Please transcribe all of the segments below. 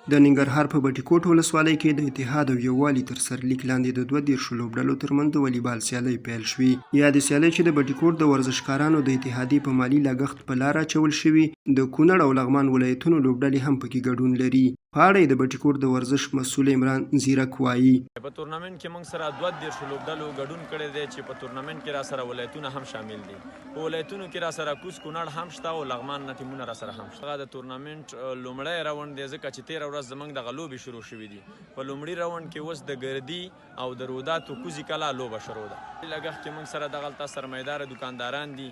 د ننګرهار په بټي کوټ ولسوالۍ کې د اتحاد او یووالي تر سرلیک لاندې د 32 لوبډلو ترمنځ د والیبال سیالۍ پیل شوې. یادې سیالۍ چې د بټي کوټ د ورزشکارانو د اتحادیې په مالي لګښت په لاره اچول شوي، د کونړ او لغمان ولایتونو لوبډلې هم پکې ګډون لري. په اړه یې د بټي کوټ د ورزش مسؤل عمران ځیرک وايي. په تورنمنټ کې موږ سره 32 لوبډلو ګډون کړی دی چې په تورنمنټ کې راسره ولایتونه هم شامل دي. په ولایتونو کې راسره کوز کونړ هم شته او لغمان نه ټیمونه راسره هم شته. دغه د تورنمنټ لومړی راونډ دی ځکه چې تیره ورځ زموږ دغه لوبې شروع شوې دي. په لومړي راونډ کې اوس د ګردي او د روداتو کوزي کلا لوبه شروع ده. لګښت کې موږ سره دغلته سرمایدار دوکانداران دي،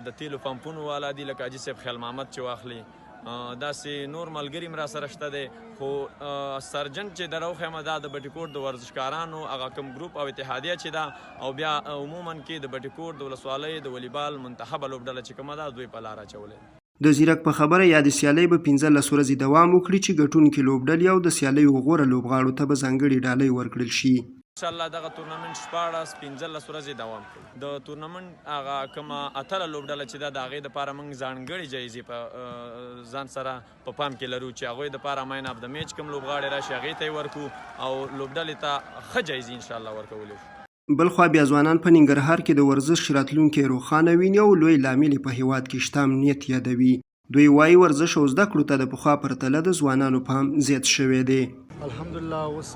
د تیلو پمپونو والا دي لکه حاجي صاحب خیال محمد چې واخلي، داسې نور ملګري هم راسره شته دی. خو سرجن چې دروښیم دا د بټي کوټ د ورزشکارانو هغه کوم ګروپ او اتحادیه چې ده او بیا عموما کې د بټي کوټ د ولسوالۍ د والیبال منتخبه لوبډله چې کومه ده دوی په لاره اچولې ده. د ځیرک په خبره یادې سیالۍ به 15 ورځې دوام وکړي چې ګټونکې لوبډلې او د سیالیو غوره لوبغاړو ته به ځانګړې ډالۍ ورکړل شي. ان شاءالله دغه تورنمنټ 16 15 ورځې دوام کوي. د تورنمنټ هغه کومه اتله لوبډله چې ده د هغې دپاره موږ ځانګړې جایزې په ځان سره په پام کې لرو چې هغوی دپاره مین اف د میچ کوم لوبغاړی راشي هغې ته یې ورکړو او لوبډلې ته ښه جایزې ان شاءالله ورکولی شو. بلخوا بیا ځوانان په ننګرهار کې د ورزش راتلونکی روښانه ویني او لوی لامل یې په هېواد کې شته امنیت یادوي. دوی وايي، ورزش او زده کړو ته د پخوا پرتله د ځوانانو پام زیات شوی دی. الحمدالله اوس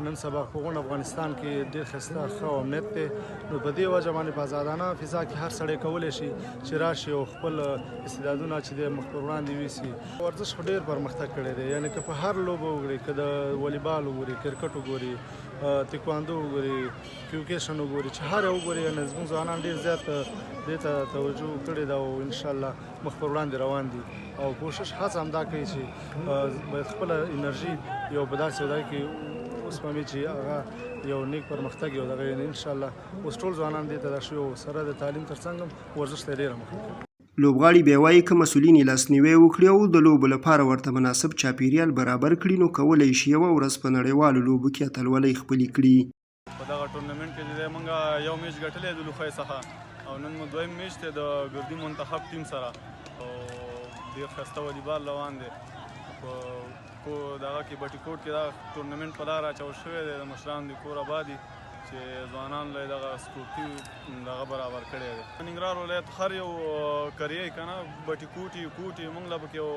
نن سبا په غونډ افغانستان کې ډیر ښایسته ښه او امنیت دی، نو په دې وجه باندې په ازادانه فضا کې هر سړی کولی شي چې راشي او خپل استعدادونه چې دی مخ پر وړاندې ویسي. ورزش خو ډیر پرمختګ کړی دی، یعنې که په هر لوبه وګوري، که د والیبال وګوري، کرکټ وګوري، تکواندو وګوري، کیوکیشن وګوري، چې هر یو وګوري، یعنې زموږ ځوانان ډیر زیات دې ته توجه کړې ده او انشاءالله مخ پر وړاندې روان دي او کوشش هڅه همدا کوي چې باید خپله انرژي یو په داسې ځای کې وسپمي چې هغه یو نیک پرمختګ یو دغه، یعنې انشاءالله اوس ټول ځوانان دې ته دا شوي او سره د تعلیم ترڅنګ هم ورزش ته ډېره مخه کوي. لوبغاړي بیا وايي، که مسؤلین یې لاسنیوی وکړي او د لوبو لپاره ورته مناسب چاپېریال برابر کړي، نو کولی شي یوه ورځ په نړیوالو لوبو کې اتلولۍ خپلې کړي. په دغه ټورنمنټ کې چې دی مونږ یو میچ ګټلی د لوخۍ څخه او نن مو دویم میچ دی د ګردي منتخب ټیم سره او ډیر ښایسته والیبال روان دی. په دغه کې بټي کوټ کې دا ټورنمنټ په لاره اچول شوی دی، د مشرانو د کور ابادي چې ځوانان له دغه سپورتي دغه برابر کړی دی. ننګرهار ولایت هر یو کریه که نه بټي کوټي کوټي مونږ له پکې یو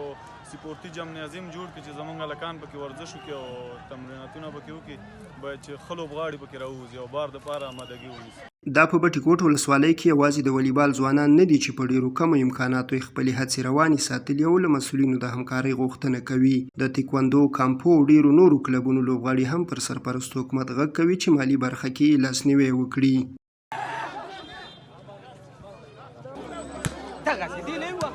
سپورتي جمنازیم جوړ کړي چې زمونږ هلکان پکې ورزش وکړي او تمریناتونه پکې وکړي، باید چې ښه لوبغاړي پکې راووځي او بار دپاره آمادګي ونیسي. دا په بټي کوټ ولسوالۍ کې یوازې د والیبال ځوانان نه دي چې په ډېرو کمو امکاناتو یې خپلې هڅې روانې ساتلي او له مسؤلینو د همکارۍ غوښتنه کوي. د تکواندو، کامپو او ډېرو نورو کلبونو لوبغاړي هم پر سرپرست حکومت غږ کوي چې مالي برخه کې یې لاسنیوی وکړي. دغسې دی نه وه.